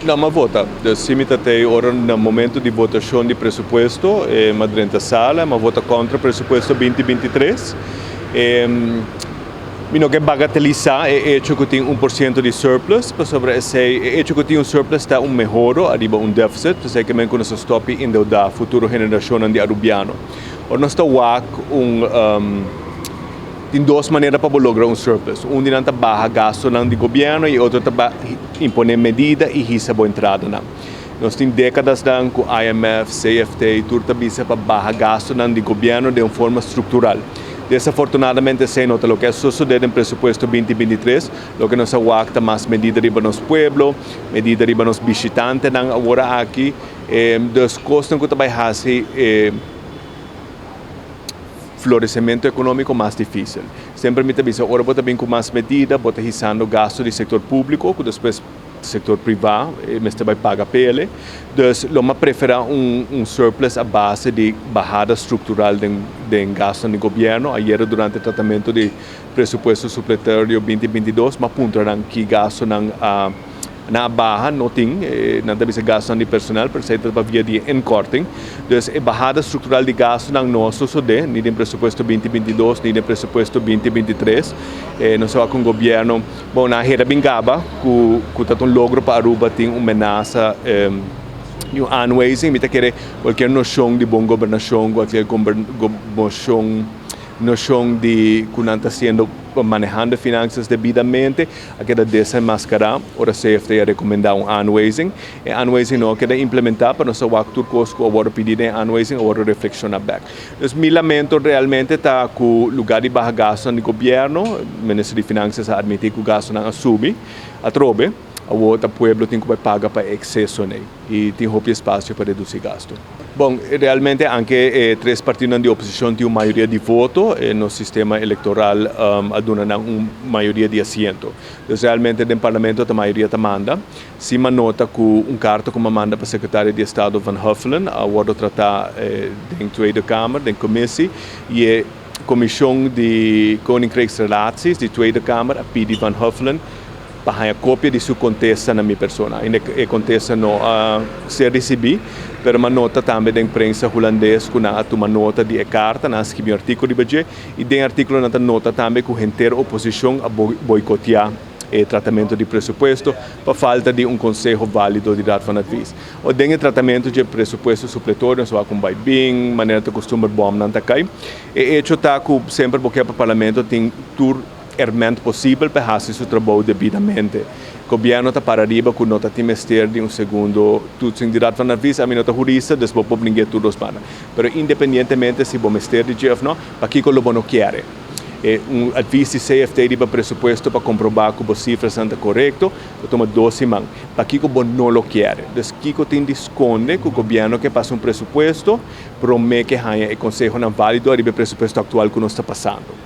No, m'a vota. Dus si mi tabata ora na momento di votacion di presupuesto, m'a drenta sala, m'a vota contra presupuesto 2023. Mi no ke bagatelisa e hecho cu tin 1% di surplus, pasobra esey, e hecho cu tin un surplus ta un mehoro ariba un deficit, esey ke men cu nos a stop di endeuda futuro generacionnan di Arubiano. Ora nos ta wak un tin dos manera pa bo logra un surplus. Un di nan ta baha gastonan di gobierno y otro ta impone medida y hisa bo entradanan. Nos tin decadasnan cu IMF, CFT, tur ta bisa pa baha gastonan di gobierno den un forma structural. Desafortunadamente esey no ta loke a sucede den presupuesto 2023. Loke nos a wak ta mas medida riba nos pueblo, medida riba nos bishitantenan awor aki, dus cosnan cu ta bay haci florecemento economico mas dificil. Semper mi ta bisa, ora bo ta bin cu mas medida, bo ta hisando gasto di sector publico, cu despues sector priva mester bay paga p'ele. Dus lo m'a prefera un surplus a base di bahada structural den gasto di gobierno. Ayera durante tratamento di presupuesto supletorio 2022, m'a puntra nan ki gastonan nan a baha. No tin, nan ta bisa gastonan di personal, pero esey ta pa via di inkorting. Dus e bahada structural di gastonan no a sosode, ni den presupuesto 2022, ni den presupuesto 2023. Nos a wak un gobierno, bon, nan a hera bin gaba cu ta un logro pa Aruba tin un menasa y un aanwijzing. Mi ta kere cualkier nocion di bon gobernacion, cualkier nocion di cu nan ta haciendo, manehando finanzas debidamente, a keda desenmascara ora CFT a recomenda un aanwijzing. E aanwijzing no a keda implementa, pero nos a wak tur cos cu a wordo pidi den aanwijzing a wordo reflexiona bek. Dus mi lamento realmente ta cu lugar di baha gastonan di gobierno, Minister di Finanzas a admiti cu gastonan a subi atrobe, awor ta pueblo tin cu bay paga pa e exceso ney y tin hopi espacio pa reduci gasto. Bon, realmente aunke e tres partidonan di oposicion tin un mayoria di voto, nos sistema electoral a duna nan un mayoria di asiento. Dus realmente den parlamento ta mayoria ta manda. Si m'a nota cu un carta cu m'a manda pa Secretario di Estado Van Huffelen a wordo trata den Tweede Kamer, den commissie, y e Comision di Koninkrijksrelaties di Tweede Kamer a pidi Van Huffelen pa haya copia di su contesta na mi persona. Ainda e contesta no a ser ricibi, pero m'a nota tambe den prensa Hulandes cu nan a tuma nota di e carta, nan a scribi un articulo riba dje, y den articulo nan ta nota tambe cu henter oposicion a boicotea e tratamento di presupuesto pa falta di un conseho valido di Raad van Advies. O den e tratamento dje presupuesto supletorio nos a wak un bai bin, manera ta costumber bomnan ta cay. E hecho ta cu semper bo kier pa parlamento tin tur herment posibel pa haci su trabou debidamente. Gobierno ta para riba cu no ta tin mester di un segundo toetsing di Raad van Advies. Ami no ta hurista, dus bo por bringu'e tur dos banda. Pero independientemente si bo mester di dje of no, pakico lo bo no kier e un advies di CFT riba presupuesto pa comproba cu bo cifranan ta corecto? Ta tuma 2 siman. Pakico bo no lo kier? Dus kico tin di sconde cu gobierno ke pasa un presupuesto prome cu haya e consehonan valido riba e presupuesto actual cu nos ta pasando?